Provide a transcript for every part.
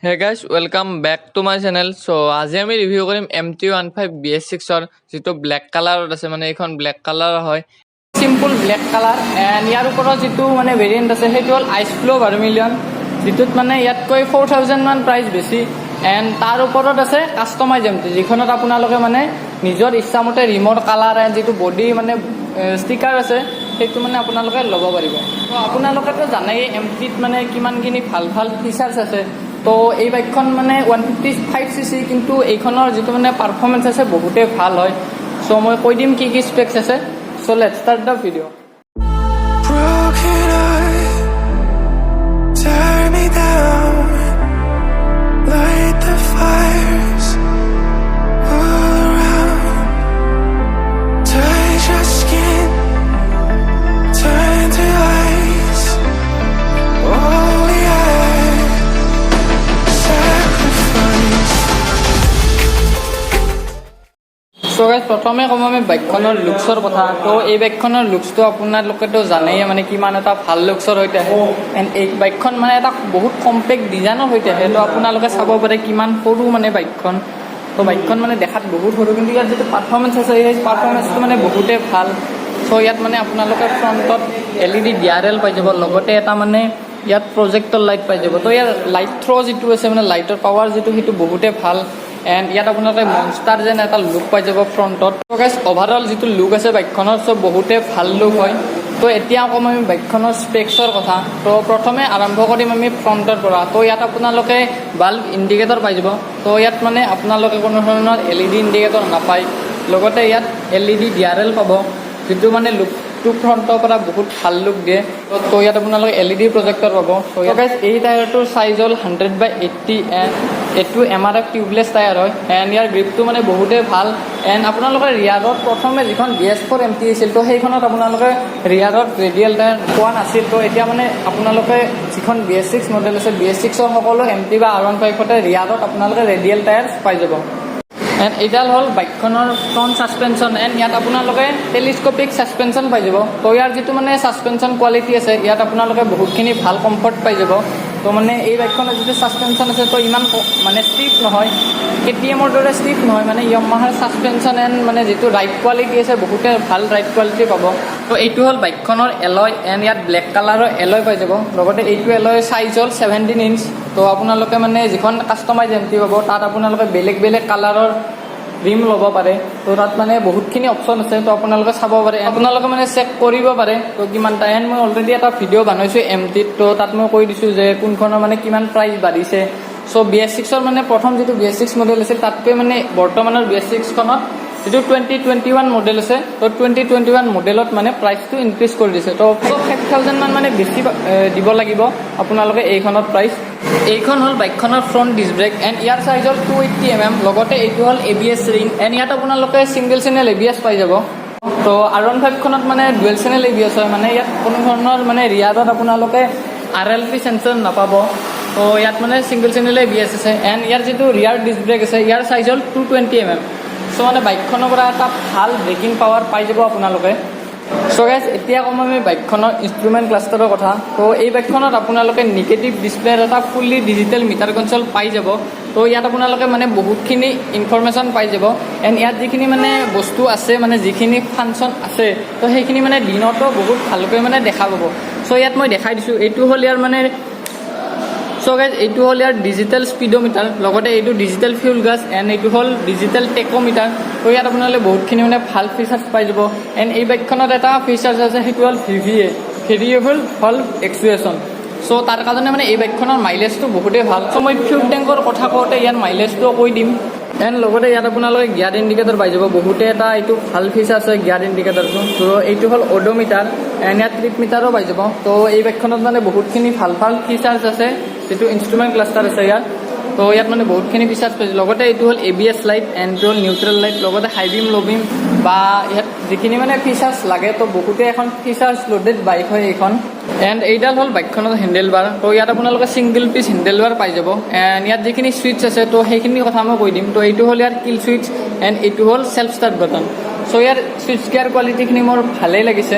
Hey guys, welcome back to my channel. So আজি আমি review কৰিম এম টি 15 বিএছ 6ৰ, যিটো ব্লেক কালাৰত আছে, মানে এইখন ব্লেক কালাৰৰ হয়, চিম্পুল ব্লেক কালাৰ। এণ্ড ইয়াৰ ওপৰত যিটো মানে ভেৰিয়েণ্ট আছে, সেইটো হ'ল আইচ ব্লু ভাৰ্মিলিয়ন, যিটোত মানে ইয়াতকৈ 4000 মান প্ৰাইচ বেছি। এণ্ড তাৰ ওপৰত আছে কাষ্টমাইজ এম টি, যিখনত আপোনালোকে মানে নিজৰ ইচ্ছামতে ৰিমৰ কালাৰ এণ্ড যিটো বডি মানে ষ্টিকাৰ আছে, সেইটো মানে আপোনালোকে ল'ব পাৰিব। তো আপোনালোকেতো জানেই এম টিত মানে কিমানখিনি ভাল ভাল ফিচাৰ্ছ আছে। তো এই বাইকখন মানে 155 cc, কিন্তু এইখনৰ যিটো মানে পাৰফৰ্মেঞ্চ আছে, বহুতেই ভাল হয়। চ' মই কৈ দিম কি কি স্পেক্স আছে। So let's start the video. Broken heart, tear me down, light the fires all around. Touch your skin, turn to ice. All we are, sacrifice. So' guys, প্ৰথমে ক'ম আমি বাইকখনৰ লুকছৰ কথা। তো এই বাইকখনৰ লুকছটো আপোনালোকেতো জানেই, মানে কিমান এটা ভাল লুকছৰ সৈতে আহে। এণ্ড এই বাইকখন মানে এটা বহুত কম্পেক্ট ডিজাইনৰ সৈতে আহে। তো আপোনালোকে চাব পাৰে কিমান সৰু মানে বাইকখন। তো বাইকখন মানে দেখাত বহুত সৰু, কিন্তু ইয়াত যিটো পাৰফৰ্মেঞ্চ আছে, সেই পাৰফৰ্মেঞ্চটো মানে বহুতেই ভাল। চ' ইয়াত মানে আপোনালোকে ফ্ৰণ্টত এলইডি ডিআৰএল পাই যাব, লগতে এটা মানে ইয়াত প্ৰজেক্টৰ লাইট পাই যাব। তো ইয়াৰ লাইট থ্ৰ' যিটো আছে, মানে লাইটৰ পাৱাৰ যিটো, সেইটো বহুতেই ভাল। এণ্ড ইয়াত আপোনালোকে মনষ্টাৰ যেন এটা লুক পাই যাব ফ্ৰণ্টত। গাইজ, অভাৰঅল যিটো লুক আছে বাইকখনৰ, চ' বহুতে ভাল লুক হয়। তো এতিয়া ক'ম আমি বাইকখনৰ স্পেক্সৰ কথা। তো প্ৰথমে আৰম্ভ কৰিম আমি ফ্ৰণ্টৰ পৰা। তো ইয়াত আপোনালোকে বাল্ব ইণ্ডিকেটৰ পাই যাব। তো ইয়াত মানে আপোনালোকে কোনো ধৰণৰ এলইডি ইণ্ডিকেটৰ নাপায়। লগতে ইয়াত এলইডি ডিআৰএল পাব, যিটো মানে লুকটো ফ্ৰণ্টৰ পৰা বহুত ভাল লুক দিয়ে। তো ইয়াত আপোনালোকে এলইডি প্ৰজেক্টৰ পাব। তো গাইজ, এই টায়াৰটোৰ চাইজ হ'ল 100/80 এণ্ড এইটো এমআৰএফ টিউবলেছ টায়াৰ হয়। এণ্ড ইয়াৰ গ্ৰিপটো মানে বহুতেই ভাল। এণ্ড আপোনালোকে ৰিয়াৰত প্ৰথমে যিখন বিএছ 4 এম টি আছিল, তো সেইখনত আপোনালোকে ৰিয়াৰত ৰেডিয়েল টায়াৰ পোৱা নাছিল। তো এতিয়া মানে আপোনালোকে যিখন বিএছ 6 মডেল আছে, বিএছ 6ৰ সকলো এম টি বা আৰ 15তে ৰিয়াৰত আপোনালোকে ৰেডিয়েল টায়াৰ পাই যাব। এণ্ড এইডাল হ'ল বাইকখনৰ ফ্ৰণ্ট ছাছপেনশ্যন। এণ্ড ইয়াত আপোনালোকে টেলিস্কপিক ছাছপেনশ্যন পাই যাব। তো ইয়াৰ যিটো মানে ছাছপেনশ্যন কোৱালিটি আছে, ইয়াত আপোনালোকে বহুতখিনি ভাল কমফৰ্ট পাই যাব। তো মানে এই বাইকখনৰ যিটো ছাছপেনশ্যন আছে, তো ইমান মানে ষ্টিফ নহয়, কেটিএমৰ দৰে ষ্টিফ নহয়। মানে য়মাহাৰ ছাছপেনশ্যন এণ্ড মানে যিটো ৰাইড কোৱালিটি আছে, বহুতে ভাল ৰাইড কোৱালিটি পাব। তো এইটো হ'ল বাইকখনৰ এলয়। এণ্ড ইয়াত ব্লেক কালাৰৰ এলয় পাই যাব। লগতে এইটো এলয় চাইজ হ'ল 17 ইঞ্চ। তো আপোনালোকে মানে যিখন কাষ্টমাইজ এম টি পাব, তাত আপোনালোকে বেলেগ বেলেগ কালাৰৰ ৰিম ল'ব পাৰে। তো তাত মানে বহুতখিনি অপশ্যন আছে। তো আপোনালোকে চাব পাৰে, আপোনালোকে মানে চেক কৰিব পাৰে তো কিমানটা। এণ্ড মই অলৰেডি এটা ভিডিঅ' বনাইছোঁ এম টিত। তো তাত মই কৈ দিছোঁ যে কোনখনৰ মানে কিমান প্ৰাইচ বাঢ়িছে। চ' বিএছ 6ৰ মানে প্ৰথম যিটো বিএছ 6 মডেল আছিল, তাতকৈ মানে বৰ্তমানৰ বিএছ 6খনত যিটো 2021 মডেল আছে, তো 2021 মডেলত মানে প্ৰাইচটো ইনক্ৰিজ কৰি দিছে। তো 5000 মান মানে বেছি দিব লাগিব আপোনালোকে এইখনত প্ৰাইচ। এইখন হ'ল বাইকখনৰ ফ্ৰণ্ট ডিছ ব্ৰেক। এণ্ড ইয়াৰ চাইজ হ'ল 280 mm। লগতে এইটো হ'ল এবিএছ ৰিং। এণ্ড ইয়াত আপোনালোকে ছিংগল চেনেল এবিএছ পাই যাব। তো আৰ 15খনত মানে ডুৱেল চেনেল এবিএছ হয়। মানে ইয়াত কোনো ধৰণৰ মানে ৰিয়াৰত আপোনালোকে আৰএলপি চেঞ্চৰ নাপাব। তো ইয়াত মানে ছিংগল চেনেল এবিএছ আছে। এণ্ড ইয়াৰ যিটো ৰিয়াৰ ডিছ ব্ৰেক আছে, ইয়াৰ চাইজ হ'ল 220 mm। চ' মানে বাইকখনৰ পৰা এটা ভাল ব্ৰেকিং পাৱাৰ পাই যাব আপোনালোকে। চ' গাইজ, এতিয়া ক'ম আমি বাইকখনৰ ইনষ্ট্ৰুমেণ্ট ক্লাষ্টাৰৰ কথা। তো এই বাইকখনত আপোনালোকে নিগেটিভ ডিছপ্লেৰ এটা ফুল্লি ডিজিটেল মিটাৰ কনচল পাই যাব। তো ইয়াত আপোনালোকে মানে বহুতখিনি ইনফৰমেশ্যন পাই যাব। এণ্ড ইয়াত যিখিনি মানে বস্তু আছে, মানে যিখিনি ফাংচন আছে, তো সেইখিনি মানে দিনতো বহুত ভালকৈ মানে দেখা পাব। চ' ইয়াত মই দেখাই দিছোঁ, এইটো হ'ল ইয়াৰ মানে, চ' গাইজ, এইটো হ'ল ইয়াৰ ডিজিটেল স্পীডোমিটাৰ, লগতে এইটো ডিজিটেল ফিউল গেজ, এণ্ড এইটো হ'ল ডিজিটেল টেকোমিটাৰ। তো ইয়াত আপোনালোকে বহুতখিনি মানে ভাল ফিচাৰ্ছ পাই যাব। এণ্ড এই বাইকখনত এটা ফিচাৰ্ছ আছে, সেইটো হ'ল ভিভিএ, ভেৰিয়েবল ভলভ একচুৱেশ্যন। চ' তাৰ কাৰণে মানে এই বাইকখনৰ মাইলেজটো বহুতেই ভাল। চ' মই ফিউল টেংকৰ কথা কওঁতে ইয়াৰ মাইলেজটোও কৈ দিম। এণ্ড লগতে ইয়াত আপোনালোকে গিয়াৰ ইণ্ডিকেটৰ পাই যাব। বহুতে এটা এইটো ভাল ফিচাৰ আছে গিয়াৰ ইণ্ডিকেটৰটো। তো এইটো হ'ল অডোমিটাৰ। এণ্ড ইয়াত ট্ৰিপ মিটাৰো পাই যাব। তো এই বাইকখনত মানে বহুতখিনি ভাল ভাল ফিচাৰ্ছ আছে। যিটো ইনষ্ট্ৰুমেণ্ট ক্লাষ্টাৰ আছে ইয়াত, তো ইয়াত মানে বহুতখিনি ফিচাৰ্ছ পাইছে। লগতে এইটো হ'ল এবিএছ লাইট, এণ্ড এইটো হ'ল নিউট্ৰেল লাইট, লগতে হাই বিম, ল' বিম বা ইয়াত যিখিনি মানে ফিচাৰ্ছ লাগে। তো বহুতে এখন ফিচাৰ্ছ লোডেড বাইক হয় এইখন। এণ্ড এইডাল হ'ল বাইকখনৰ হেণ্ডেল বাৰ। তো ইয়াত আপোনালোকে ছিংগল পিচ হেণ্ডেল বাৰ পাই যাব। এণ্ড ইয়াত যিখিনি ছুইচ আছে, তো সেইখিনি কথা মই কৈ দিম। তো এইটো হ'ল ইয়াৰ কিল ছুইচ, এণ্ড এইটো হ'ল চেল্ফ ষ্টাৰ্ট বাটন। চ' ইয়াৰ ছুইচ গিয়াৰ কোৱালিটিখিনি মোৰ ভালেই লাগিছে।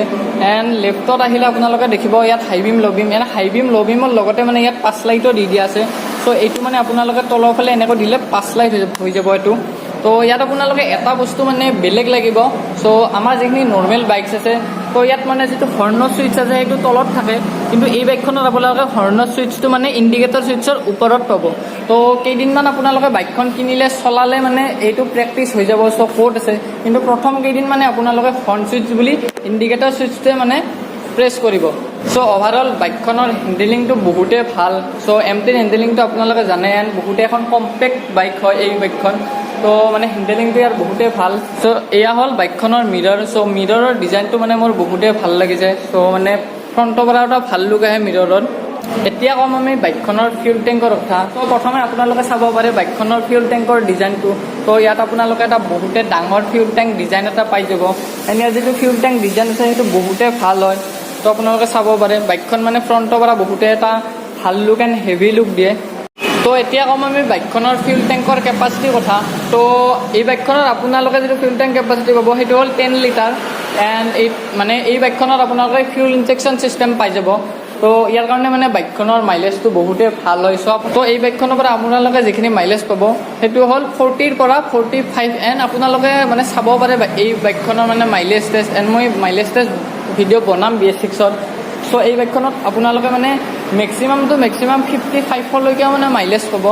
এণ্ড লেফ্টত আহিলে আপোনালোকে দেখিব ইয়াত হাই বিম, ল' বিম। এণ্ড হাই বিম, ল' বিমৰ লগতে মানে ইয়াত পাছ লাইটো দি দিয়া আছে। চ' চ' এইটো মানে আপোনালোকে তলৰ ফালে এনেকৈ দিলে পাছ লাইট হৈ যাব এইটো। তো ইয়াত আপোনালোকে এটা বস্তু মানে বেলেগ লাগিব। চ' আমাৰ যিখিনি নৰ্মেল বাইকছ আছে, তো ইয়াত মানে যিটো হৰ্ণৰ চুইচ আছে, সেইটো তলত থাকে। কিন্তু এই বাইকখনত আপোনালোকে হৰ্ণৰ চুইচটো মানে ইণ্ডিকেটৰ চুইচৰ ওপৰত পাব। তো কেইদিনমান আপোনালোকে বাইকখন কিনিলে চলালে মানে এইটো প্ৰেক্টিচ হৈ যাব, চ' ক'ত আছে। কিন্তু প্ৰথম কেইদিন মানে আপোনালোকে হৰ্ণ চুইচ বুলি ইণ্ডিকেটৰ চুইচটোৱে মানে প্ৰেছ কৰিব। চ' অভাৰঅল বাইকখনৰ হেণ্ডেলিংটো বহুতেই ভাল। চ' এম টিৰ হেণ্ডেলিংটো আপোনালোকে জানে, এণ্ড বহুতে এখন কম্পেক্ট বাইক হয় এই বাইকখন। তো মানে হেণ্ডেলিংটো ইয়াৰ বহুতেই ভাল। চ' এয়া হ'ল বাইকখনৰ মিৰৰ। চ' মিৰৰৰ ডিজাইনটো মানে মোৰ বহুতেই ভাল লাগিছে। চ' মানে ফ্ৰণ্টৰ পৰা এটা ভাল লুক আহে মিৰৰত। এতিয়া ক'ম আমি বাইকখনৰ ফিউল টেংকৰ কথা। ত' প্ৰথমে আপোনালোকে চাব পাৰে বাইকখনৰ ফিউল টেংকৰ ডিজাইনটো। ত' ইয়াত আপোনালোকে এটা বহুতে ডাঙৰ ফিউল টেংক ডিজাইন এটা পাই যাব। এণ্ড ইয়াৰ যিটো ফিউল টেংক ডিজাইন আছে, সেইটো বহুতে ভাল হয়। ত' আপোনালোকে চাব পাৰে, বাইকখন মানে ফ্ৰণ্টৰ পৰা বহুতে এটা ভাল লুক এণ্ড হেভি লুক দিয়ে। তো এতিয়া ক'ম আমি বাইকখনৰ ফিউল টেংকৰ কেপাচিটিৰ কথা। তো এই বাইকখনত আপোনালোকে যিটো ফিউল টেংক কেপাচিটি পাব, সেইটো হ'ল 10 লিটাৰ। এণ্ড এই মানে এই বাইকখনত আপোনালোকে ফিউল ইনজেকশ্যন ছিষ্টেম পাই যাব। তো ইয়াৰ কাৰণে মানে বাইকখনৰ মাইলেজটো বহুতেই ভাল হয় চব। তো এই বাইকখনৰ পৰা আপোনালোকে যিখিনি মাইলেজ পাব, সেইটো হ'ল 40ৰ পৰা 45। এণ্ড আপোনালোকে মানে চাব পাৰে এই বাইকখনৰ মানে মাইলেজ টেষ্ট, এণ্ড মই মাইলেজ টেষ্ট ভিডিঅ' বনাম বিএছ 6ত। চ' এই বাইকখনত আপোনালোকে মানে মেক্সিমাম টু মেক্সিমাম 55লৈকেও মানে মাইলেজ পাব।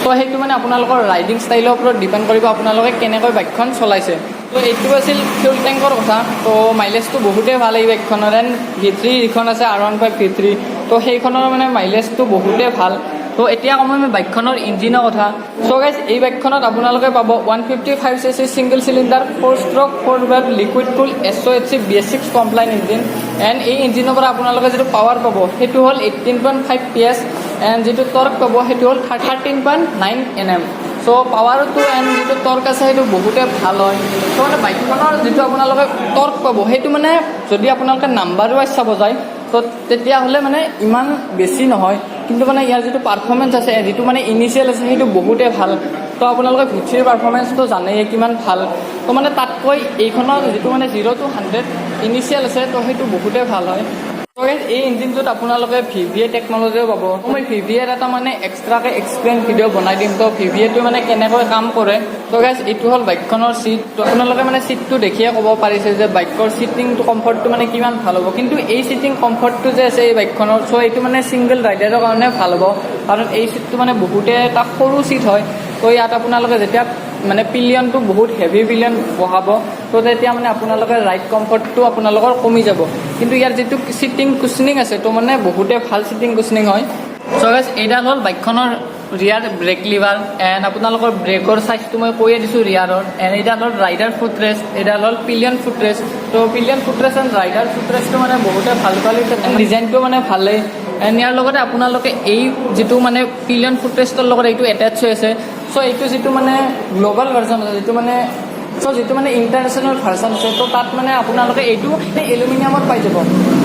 ত' সেইটো মানে আপোনালোকৰ ৰাইডিং ষ্টাইলৰ ওপৰত ডিপেণ্ড কৰিব, আপোনালোকে কেনেকৈ বাইকখন চলাইছে। ত' এইটো আছিল ফিউল টেংকৰ কথা। ত' মাইলেজটো বহুতেই ভাল এই বাইকখনৰ। এণ্ড ভি 3 যিখন আছে, R15 V3, ত' সেইখনৰ মানে মাইলেজটো বহুতেই ভাল। ত' এতিয়া ক'ম আমি বাইকখনৰ ইঞ্জিনৰ কথা। চ' গাইজ, এই বাইকখনত আপোনালোকে পাব 155 cc single cylinder four stroke four valve liquid cool SOHC BS 6 compliant engine। And এই ইঞ্জিনৰ পৰা আপোনালোকে যিটো পাৱাৰ পাব, সেইটো হ'ল 18.5 PS। And যিটো টৰ্ক পাব, সেইটো হ'ল 13.9 Nm। চ' পাৱাৰটো এণ্ড যিটো টৰ্ক আছে, সেইটো বহুতে ভাল হয়। চ' মানে বাইকখনৰ যিটো আপোনালোকে টৰ্ক পাব, সেইটো মানে যদি আপোনালোকে নাম্বাৰ ৱাইজ চাব যায়, ত' তেতিয়াহ'লে মানে ইমান বেছি নহয়। কিন্তু মানে ইয়াৰ যিটো পাৰফৰ্মেঞ্চ আছে, যিটো মানে ইনিচিয়েল আছে, সেইটো বহুতেই ভাল। তো আপোনালোকে ভি 3ৰ পাৰফৰ্মেঞ্চটো জানেই কিমান ভাল। তো মানে তাতকৈ এইখনৰ যিটো মানে 0 টু 100 ইনিচিয়েল আছে, তো সেইটো বহুতেই ভাল হয়। তো guys, এই ইঞ্জিনটোত আপোনালোকে ভিভিএ টেকনলজিও পাব। মই ভিভিএৰ এটা মানে এক্সট্ৰাকে এক্সপ্লেইন ভিডিঅ' বনাই দিম, তো ভিভিএটো মানে কেনেকৈ কাম কৰে। তো গাইজ, এইটো হ'ল বাইকখনৰ চিট। তো আপোনালোকে মানে চিটটো দেখিয়ে ক'ব পাৰিছে যে বাইকৰ চিটিংটো কমফৰ্টটো মানে কিমান ভাল হ'ব। কিন্তু এই চিটিং কমফৰ্টটো যে আছে এই বাইকখনৰ, চ' এইটো মানে ছিংগল ৰাইডাৰৰ কাৰণে ভাল হ'ব, কাৰণ এই চিটটো মানে বহুতে এটা সৰু চিট হয়। তো ইয়াত আপোনালোকে যেতিয়া মানে পিলিয়নটো বহুত হেভি পিলিয়ন বহাব, তো তেতিয়া মানে আপোনালোকে ৰাইড কমফৰ্টটো আপোনালোকৰ কমি যাব। কিন্তু ইয়াৰ যিটো চিটিং কুচনিং আছে, তো মানে বহুতে ভাল চিটিং কুচনিং হয়। চ' গাইজ, এইডাল হ'ল বাইকখনৰ ৰিয়াৰ ব্ৰেক লিভাৰ। এণ্ড আপোনালোকৰ ব্ৰেকৰ চাইজটো মই কৈয়ে দিছোঁ ৰিয়াৰৰ। এণ্ড এইডাল হ'ল ৰাইডাৰ ফুট ৰেষ্ট, এইডাল হ'ল পিলিয়ন ফুট ৰেষ্ট। তো pillion foot rest and rider foot ৰেষ্টটো মানে বহুতে ভাল কোৱালিটি, ডিজাইনটো মানে ভালেই। এণ্ড ইয়াৰ লগতে আপোনালোকে এই যিটো মানে পিলিয়ন ফুট ৰেষ্টৰ লগত এইটো এটেচ হৈ আছে। চ' এইটো যিটো মানে গ্ল'বেল ভাৰ্জন আছে, যিটো মানে ইণ্টাৰনেশ্যনেল ভাৰ্চন আছে, ত' তাত মানে আপোনালোকে এইটো এলুমিনিয়ামত পাই যাব।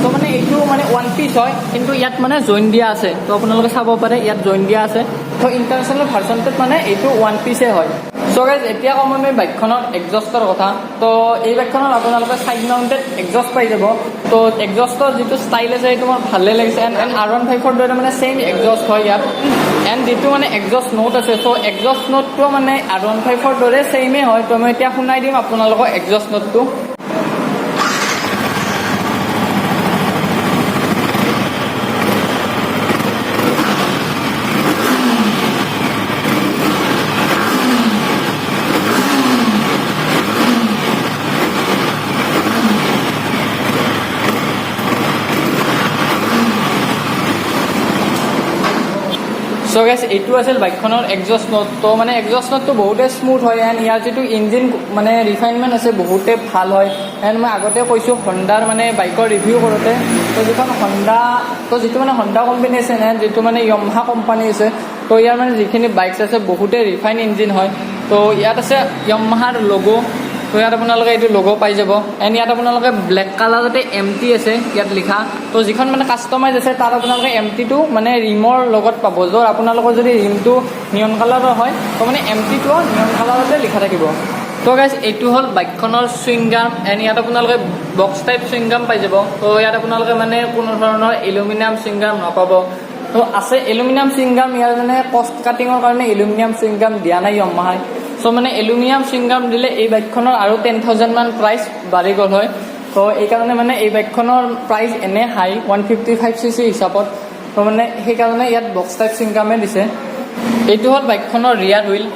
ত' মানে এইটো মানে ওৱান পিচ হয়, কিন্তু ইয়াত মানে জইন দিয়া আছে। ত' আপোনালোকে চাব পাৰে, ইয়াত জইন দিয়া আছে। ত' ইণ্টাৰনেশ্যনেল ভাৰ্চনটোত মানে এইটো ওৱান পিচে হয়। চ' গাইজ, এতিয়া ক'ম আমি বাইকখনৰ এক্সজষ্টৰ কথা। ত' এই বাইকখনত আপোনালোকে চাইড মাউণ্টেড এক্সজষ্ট পাই যাব। ত' এক্সজষ্টৰ যিটো ষ্টাইল আছে, সেইটো মোৰ ভালেই লাগিছে। এণ্ড আৰ 15ৰ দৰে মানে ছেইম এক্সজষ্ট হয় ইয়াত। এণ্ড যিটো মানে এক্সজষ্ট নোট আছে, চ' এক্সজষ্ট নোটটো মানে আৰ 15ৰ দৰে ছেইমে হয়। ত' মই এতিয়া শুনাই দিম আপোনালোকক এক্সজষ্ট নোটটো। চ' গাইছ, এইটো আছিল বাইকখনৰ এক্সজষ্ট নোট। ত' মানে এক্সজষ্ট নোটটো বহুতে স্মুথ হয়। এণ্ড ইয়াৰ যিটো ইঞ্জিন মানে ৰিফাইনমেণ্ট আছে, বহুতে ভাল হয়। এণ্ড মই আগতে কৈছোঁ হণ্ডাৰ মানে বাইকৰ ৰিভিউ কৰোঁতে, ত' যিটো মানে হণ্ডা কোম্পানী আছে এণ্ড যিটো মানে য়মাহা কোম্পানী আছে, ত' ইয়াৰ মানে যিখিনি বাইকছ আছে, বহুতে ৰিফাইন ইঞ্জিন হয়। ত' ইয়াত আছে য়মাহাৰ লগো। ত' ইয়াত আপোনালোকে এইটো লগো পাই যাব। এণ্ড ইয়াত আপোনালোকে ব্লেক কালাৰতে এম টি আছে ইয়াত লিখা। ত' যিখন মানে কাষ্টমাইজ আছে, তাত আপোনালোকে এম টিটো মানে ৰিমৰ লগত পাব, য'ত আপোনালোকৰ যদি ৰিমটো নিয়ন কালাৰৰ হয়, ত' মানে এম টিটোও নিয়ন কালাৰতে লিখা থাকিব। ত' গাইজ, এইটো হ'ল বাইকখনৰ চুইংগাম। এণ্ড ইয়াত আপোনালোকে বক্স টাইপ চুইংগাম পাই যাব। ত' ইয়াত আপোনালোকে মানে কোনো ধৰণৰ এলুমিনিয়াম চুইংগাম নাপাব। তো আছে এলুমিনিয়াম চুইংগাম। ইয়াৰ মানে কষ্ট কাটিঙৰ কাৰণে এলুমিনিয়াম চুইংগাম দিয়া নাই য়মাহাই। চ' মানে এলুমিনিয়াম চুইংগাম দিলে এই বাইকখনৰ আৰু 10,000 মান প্ৰাইচ বাঢ়ি গ'ল হয়। ত' এইকাৰণে মানে এই বাইকখনৰ প্ৰাইচ এনে হাই 155 cc হিচাপত। ত' মানে সেইকাৰণে ইয়াত বক্স টাইপ চুইংগামে দিছে। এইটো হ'ল বাইকখনৰ ৰিয়াৰ হুইল।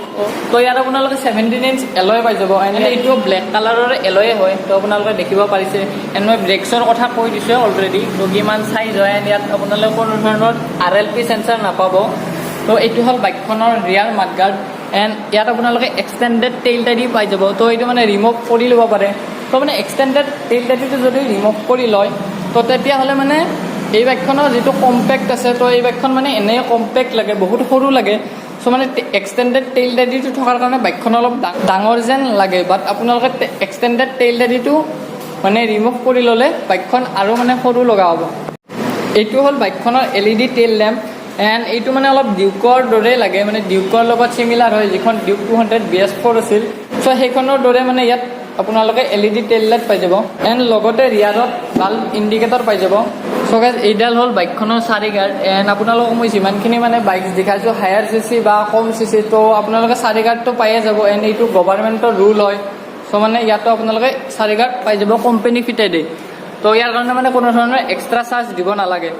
ত' ইয়াত আপোনালোকে 17 ইঞ্চ এলয় পাই যাব। এণ্ড এইটো ব্লেক কালাৰৰ এলয়ে হয়। ত' আপোনালোকে দেখিব পাৰিছে। এণ্ড মই ব্ৰেকছৰ কথা কৈ দিছোঁৱে অলৰেডি, ত' কিমান চাইজ হয়। এণ্ড ইয়াত আপোনালোকে কোনো ধৰণৰ আৰএলপি চেঞ্চাৰ নাপাব। ত' এইটো হ'ল বাইকখনৰ ৰিয়াৰ মাডগাৰ্ড। এণ্ড ইয়াত আপোনালোকে এক্সটেণ্ডেড টেইল টাইডি পাই যাব। ত' এইটো মানে ৰিমুভ কৰি ল'ব পাৰে। ত' মানে এক্সটেণ্ডেড টেইল টাইডিটো যদি ৰিমুভ কৰি লয়, ত' তেতিয়াহ'লে মানে এই বাইকখনৰ যিটো কম্পেক্ট আছে, ত' এই বাইকখন মানে এনেই কম্পেক্ট লাগে, বহুত সৰু লাগে। চ' মানে এক্সটেণ্ডেড টেইল টাইডিটো থকাৰ কাৰণে বাইকখন অলপ ডাঙৰ যেন লাগে। বাট আপোনালোকে এক্সটেণ্ডেড টেইল টাইডিটো মানে ৰিমুভ কৰি ল'লে বাইকখন আৰু মানে সৰু লগা হ'ব। এইটো হ'ল বাইকখনৰ এলইডি টেইল লেম্প। এণ্ড এইটো মানে অলপ ডিউকৰ দৰে লাগে, মানে ডিউকৰ লগত চিমিলাৰ হয়, যিখন ডিউক 200 BS4 আছিল। চ' সেইখনৰ দৰে মানে ইয়াত আপোনালোকে এলইডি টেইল লাইট পাই যাব। এণ্ড লগতে ৰিয়াৰত বাল্ব ইণ্ডিকেটৰ পাই যাব। চ' গাইজ, এইডাল হ'ল বাইকখনৰ চাৰি গাৰ্ড। এণ্ড আপোনালোকক মই যিমানখিনি মানে বাইক দেখাইছোঁ, হায়াৰ চি চি বা কম চি চি, ত' আপোনালোকে চাৰি গাৰ্ডটো পায়ে যাব। এণ্ড এইটো গভাৰ্মেণ্টৰ ৰুল হয়। চ' মানে ইয়াতো আপোনালোকে চাৰি গাৰ্ড পাই যাব কোম্পানী ফিটেডেই। ত' ইয়াৰ কাৰণে মানে কোনো ধৰণৰ এক্সট্ৰা চাৰ্জ দিব নালাগে।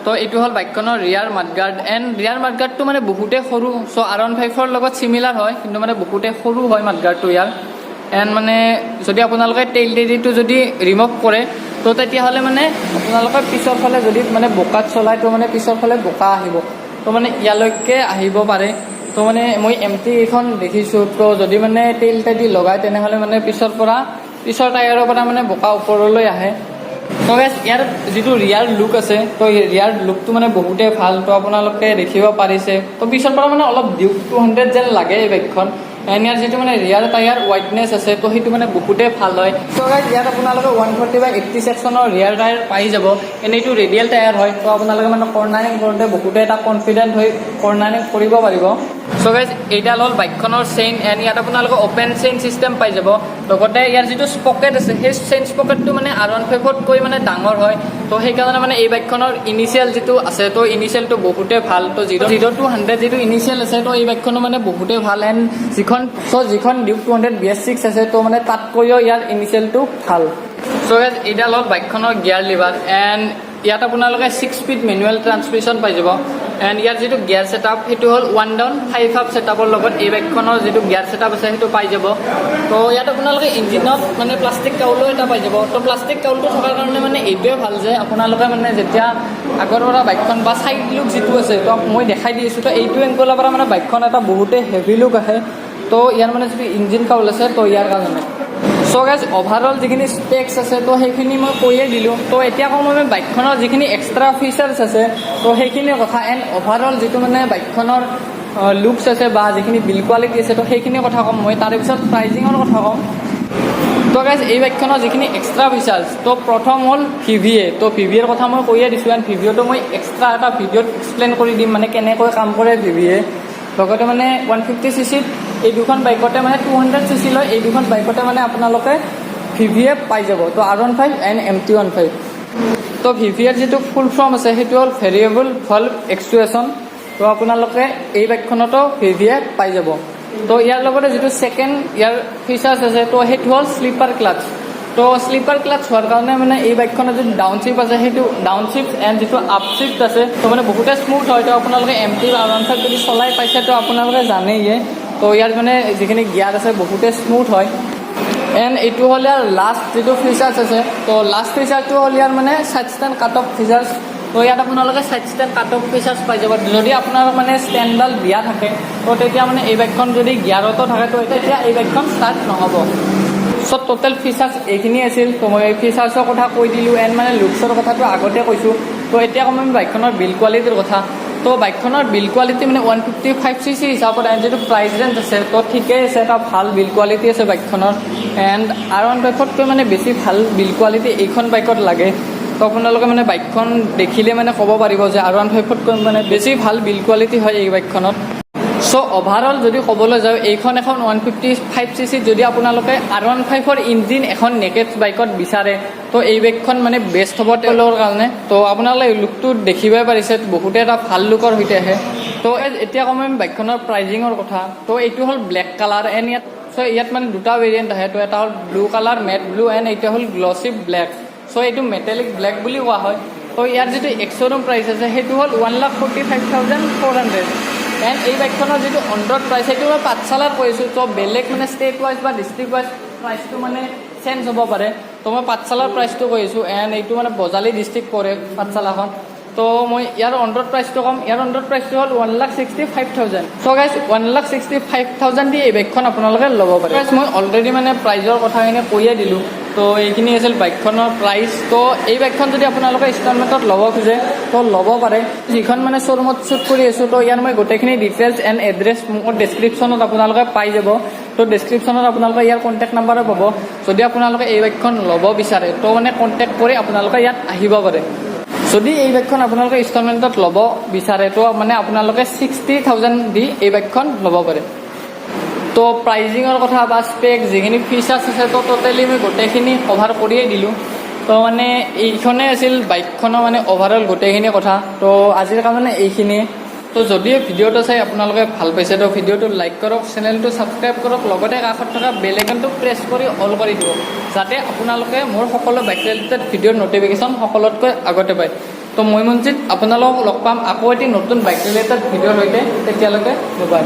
ত' এইটো হ'ল বাইকখনৰ ৰিয়াৰ মাডগাৰ্ড। এণ্ড ৰিয়াৰ মাডগাৰ্ডটো মানে বহুতে সৰু। চ' আৰ 15ৰ লগত চিমিলাৰ হয়, কিন্তু মানে বহুতে সৰু হয় মাডগাৰ্ডটো ইয়াৰ। এণ্ড মানে যদি আপোনালোকে টেইল টেডিটো যদি ৰিমুভ কৰে, তো তেতিয়াহ'লে মানে আপোনালোকে পিছৰ ফালে যদি মানে বোকাত চলায়, তো মানে পিছৰ ফালে বোকা আহিব। তো মানে ইয়ালৈকে আহিব পাৰে। তো মানে মই এম টি এইখন দেখিছোঁ। তো যদি মানে টেইল টেডি লগায়, তেনেহ'লে মানে পিছৰ টায়াৰৰ পৰা মানে বোকা ওপৰলৈ আহে। তো গাইজ, ইয়াৰ যিটো ৰিয়াৰ লুক আছে, তো ৰিয়াৰ লুকটো মানে বহুতেই ভাল। তো আপোনালোকে দেখিব পাৰিছে। তো পিছৰ পৰা মানে অলপ ডিউক 200 যেন লাগে এই বাইকখন। এণ্ড ইয়াৰ যিটো মানে ৰিয়াৰ টায়াৰ ৱাইডনেছ আছে, তো সেইটো মানে বহুতেই ভাল হয়। তো গাইজ, ইয়াত আপোনালোকে 140/80 ছেকশ্যনৰ ৰিয়াৰ টায়াৰ পাই যাব। এণ্ড এইটো ৰেডিয়েল টায়াৰ হয়। তো আপোনালোকে মানে কৰ্ণাৰিং কৰোঁতে বহুতে এটা কনফিডেণ্ট হৈ কৰ্ণাৰিং কৰিব পাৰিব। চ' গাইজ, এইডাল হ'ল বাইকখনৰ চেইন। এণ্ড ইয়াত আপোনালোকে অ'পেন চেইন চিষ্টেম পাই যাব। লগতে ইয়াৰ যিটো স্পকেট আছে, সেই চেইন স্পকেটটো মানে আৰ 15তকৈ মানে ডাঙৰ হয়। তো সেইকাৰণে মানে এই বাইকখনৰ ইনিচিয়েল যিটো আছে, তো ইনিচিয়েলটো বহুতে ভাল। তো 0 to 100 যিটো ইনিচিয়েল আছে, তো এই বাইকখনো মানে বহুতে ভাল। এণ্ড যিখন ডিউক 200 BS6 আছে, তো মানে তাতকৈও ইয়াৰ ইনিচিয়েলটো ভাল। চ' গাইজ, এইডাল হ'ল বাইকখনৰ গিয়াৰ লিভাৰ। এণ্ড ইয়াত আপোনালোকে 6 স্পীড মেনুৱেল ট্ৰান্সমিশ্যন পাই যাব। এণ্ড ইয়াৰ যিটো গিয়াৰ ছেটআপ, সেইটো হ'ল 1 ডাউন 5 আপ ছেটআপৰ লগত এই বাইকখনৰ যিটো গিয়াৰ ছেটআপ আছে, সেইটো পাই যাব। তো ইয়াত আপোনালোকে ইঞ্জিনত মানে প্লাষ্টিক কাউলো এটা পাই যাব। তো প্লাষ্টিক কাউলটো থকাৰ কাৰণে মানে এইটোৱে ভাল যে আপোনালোকে মানে যেতিয়া আগৰ পৰা বাইকখন বা চাইড লুক যিটো আছে, তো মই দেখাই দি আছোঁ। তো এইটো এংগলৰ পৰা মানে বাইকখন এটা বহুতেই হেভি লুক আহে। তো ইয়াৰ মানে যিটো ইঞ্জিন কাউল আছে, তো ইয়াৰ কাৰণে। চ' গাইজ, অভাৰঅল যিখিনি স্পেক্স আছে, তো সেইখিনি মই কৈয়ে দিলোঁ। তো এতিয়া কওঁ মই বাইকখনৰ যিখিনি এক্সট্ৰা ফিচাৰ্ছ আছে, তো সেইখিনিৰ কথা। এণ্ড অভাৰঅল যিটো মানে বাইকখনৰ লুকছ আছে বা যিখিনি বিল্ড কোৱালিটি আছে, তো সেইখিনি কথা ক'ম মই। তাৰে পিছত প্ৰাইজিঙৰ কথা ক'ম। তো গাইজ, এই বাইকখনৰ যিখিনি এক্সট্ৰা ফিচাৰ্ছ, তো প্ৰথম হ'ল ভিভিএ। তো ভিভিএৰ কথা মই কৈয়ে দিছোঁ। এণ্ড ভিভিএটো মই এক্সট্ৰা এটা ভিডিঅ'ত এক্সপ্লেইন কৰি দিম, মানে কেনেকৈ কাম কৰে ভিভিএ। লগতে মানে 150 চি চিত এই দুখন বাইকতে, মানে 200 চি চি লৈ এই দুখন বাইকতে মানে আপোনালোকে ভিভিএ পাই যাব। তো আৰ 15 এণ্ড এম টি 15। তো ভিভিএৰ যিটো ফুল ফৰ্ম আছে, সেইটো হ'ল ভেৰিয়েবল ভল্ভ একচুৱেশ্যন। তো আপোনালোকে এই বাইকখনতো ভিভিএ পাই যাব। তো ইয়াৰ লগতে যিটো ছেকেণ্ড ইয়াৰ ফিচাৰ্ছ আছে, তো সেইটো হ'ল শ্লিপাৰ ক্লাচ। তো শ্লিপাৰ ক্লাচ হোৱাৰ কাৰণে মানে এই বাইকখনৰ যিটো ডাউন শ্বিফ্ট আছে, সেইটো ডাউন শ্বিফ্ট এণ্ড যিটো আপ শ্বিফ্ট আছে, তো মানে বহুতে স্মুথ হয়। তো আপোনালোকে এম টি আৰ 15 যদি চলাই পাইছে, তো আপোনালোকে জানেইয়ে। তো ইয়াৰ মানে যিখিনি গিয়াৰ আছে, বহুতে স্মুথ হয়। এণ্ড এইটো হ'ল ইয়াৰ লাষ্ট যিটো ফিচাৰ্ছ আছে। তো লাষ্ট ফিচাৰটো হ'ল ইয়াৰ মানে side stand cut off features। তো ইয়াত আপোনালোকে side stand cut off features পাই যাব। যদি আপোনাৰ মানে ষ্টেণ্ডডাল দিয়া থাকে, তো তেতিয়া মানে এই বাইকখন যদি গিয়াৰতো থাকে, তো তেতিয়া এই বাইকখন ষ্টাৰ্ট নহ'ব। চ' টোটেল ফিচাৰ্ছ এইখিনি আছিল। তো মই ফিচাৰ্ছৰ কথা কৈ দিলোঁ। এণ্ড মানে লুকছৰ কথাটো আগতে কৈছোঁ। তো এতিয়া ক'ম আমি বাইকখনৰ বিল্ড কোৱালিটিৰ কথা। তো বাইকখনৰ বিল্ড কোৱালিটি মানে 155 cc হিচাপত এণ্ড যিটো প্ৰাইচ ৰেঞ্জ আছে, তো ঠিকেই আছে। এটা ভাল বিল্ড কোৱালিটি আছে বাইকখনৰ। এণ্ড আৰ 15তকৈ মানে বেছি ভাল বিল্ড কোৱালিটি এইখন বাইকত লাগে। তো আপোনালোকে মানে বাইকখন দেখিলে মানে ক'ব পাৰিব যে আৰ 15তকৈ মানে বেছি ভাল বিল্ড কোৱালিটি হয় এই বাইকখনত। চ' চ' অভাৰঅল যদি ক'বলৈ যাওঁ, এইখন এখন 155 cc ত যদি আপোনালোকে R15ৰ ইঞ্জিন এখন নেকেড বাইকত বিচাৰে, তো এই বাইকখন মানে বেষ্ট হ'ব তেওঁলোকৰ কাৰণে। তো আপোনালোকে লুকটো দেখিবই পাৰিছে, বহুতে এটা ভাল লুকৰ সৈতে আহে। তো এতিয়া ক'ম আমি বাইকখনৰ প্ৰাইজিঙৰ কথা। তো এইটো হ'ল ব্লেক কালাৰ এণ্ড ইয়াত চ' ইয়াত মানে দুটা ভেৰিয়েণ্ট আহে। তো এটা হ'ল blue colour, matte blue and এইটো হ'ল গ্লছি ব্লেক। চ' এইটো মেটেলিক ব্লেক বুলি কোৱা হয়। তো ইয়াৰ যিটো এক্স-শ্ব'ৰুম প্ৰাইচ আছে, সেইটো হ'ল 1,45,400 and এই বাইকখনৰ যিটো অন ৰোড প্ৰাইচ, সেইটো মই পাঠশালাত কৈছোঁ। তো বেলেগ মানে ষ্টেট ৱাইজ বা ডিষ্ট্ৰিক্ট ৱাইজ প্ৰাইচটো মানে চেঞ্জ হ'ব পাৰে। তো মই পাঠশালাৰ প্ৰাইচটো কৈছোঁ এণ্ড এইটো মানে বজালী ডিষ্ট্ৰিক্ট পৰে পাঠশালাখন। তো মই ইয়াৰ অন ৰোড প্ৰাইচটো ক'ম। ইয়াৰ অন ৰোড প্ৰাইচটো হ'ল 1,65,000। So guys, 1,65,000 দি এই বাইকখন আপোনালোকে ল'ব পাৰে। Guys, মই অলৰেডি মানে প্ৰাইজৰ কথাখিনি কৈয়ে দিলোঁ। তো এইখিনি আছিল বাইকখনৰ প্ৰাইচ। তো এই বাইকখন যদি আপোনালোকে ইনষ্টলমেণ্টত ল'ব খোজে, তো ল'ব পাৰে। যিখন মানে শ্ব'ৰুমত শ্বুট কৰি আছোঁ, তো ইয়াৰ মই গোটেইখিনি ডিটেইলছ এণ্ড এড্ৰেছ মোৰ ডেছক্ৰিপশ্যনত আপোনালোকে পাই যাব। তো ডেছক্ৰিপশ্যনত আপোনালোকে ইয়াৰ কণ্টেক্ট নাম্বাৰো পাব। যদি আপোনালোকে এই বাইকখন ল'ব বিচাৰে, তো মানে কণ্টেক্ট কৰি আপোনালোকে ইয়াত আহিব পাৰে। যদি এই বাইকখন আপোনালোকে ইনষ্টলমেণ্টত ল'ব বিচাৰে, তো মানে আপোনালোকে 60,000 দি এই বাইকখন ল'ব পাৰে। তো প্ৰাইজিঙৰ কথা বা স্পেক, যিখিনি ফিচাৰ্ছ আছে, তো ট'টেলি মই গোটেইখিনি কভাৰ কৰিয়ে দিলোঁ। তো মানে এইখনে আছিল বাইকখনৰ মানে অভাৰঅল গোটেইখিনি কথা। তো আজিৰ কাৰণে এইখিনিয়ে। তো যদি ভিডিঅ'টো চাই আপোনালোকে ভাল পাইছে, তো ভিডিঅ'টো লাইক কৰক, চেনেলটো ছাবস্ক্ৰাইব কৰক, লগতে কাষত থকা বেল আইকনটো প্ৰেছ কৰি অল কৰি দিব, যাতে আপোনালোকে মোৰ সকলো বাইক ৰিলেটেড ভিডিঅ'ৰ ন'টিফিকেশ্যন সকলোতকৈ আগতে পায়। তো মই মঞ্জিত আপোনালোকক লগ পাম আকৌ এটি নতুন বাইক ৰিলেটেড ভিডিঅ'ৰ সৈতে। তেতিয়ালৈকে বাই।